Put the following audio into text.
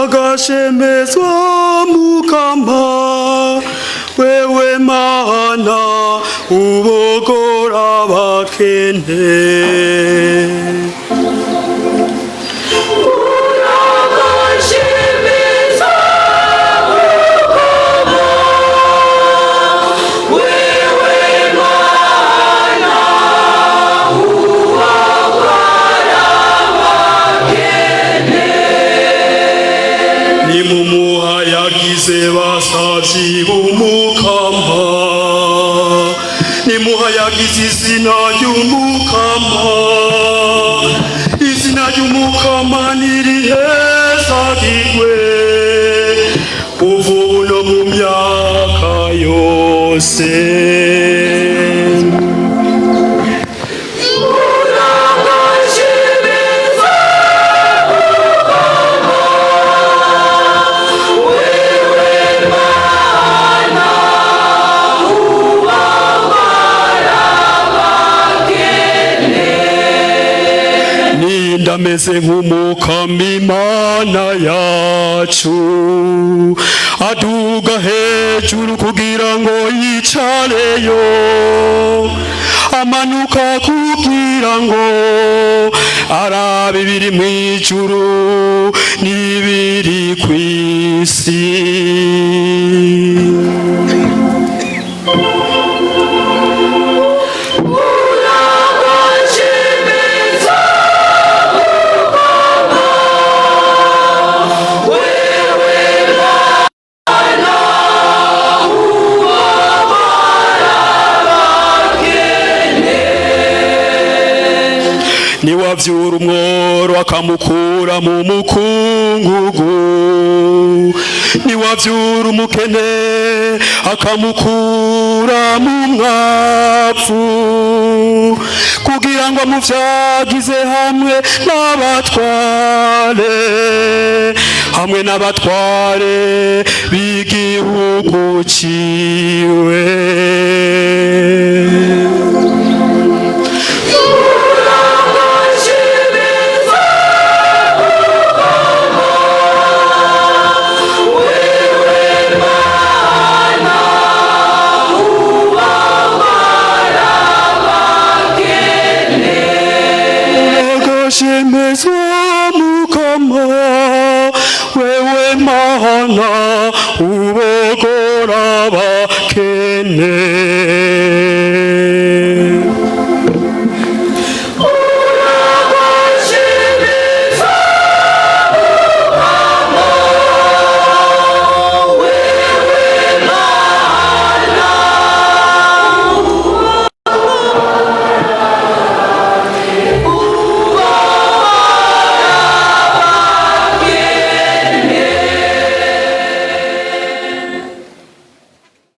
Uragashemezwa Mukama, wewe Mana ubogora abakene. Nimumuhayagize basavyi b'Umukama, nimuhayagize izina ry'Umukama. Izina ry'Umukama nirihezagirwe kuva ubu no mu myaka yose. Nindameze nk'Umukama Imana yacu, aduga hejuru kugira ngo yicareyo, amanuka kugira ngo arabe ibiri mw'ijuru n'ibiri kw'isi. Niwavyura umworo akamukura mu mukungugu, niwavyura umukene akamukura mu mwavu, kugira ngo amuvyagize hamwe n'abatware, hamwe n'abatware b'igihugu ciwe. Uragashemezwa Mukama, wewe Mana ubogora abakene.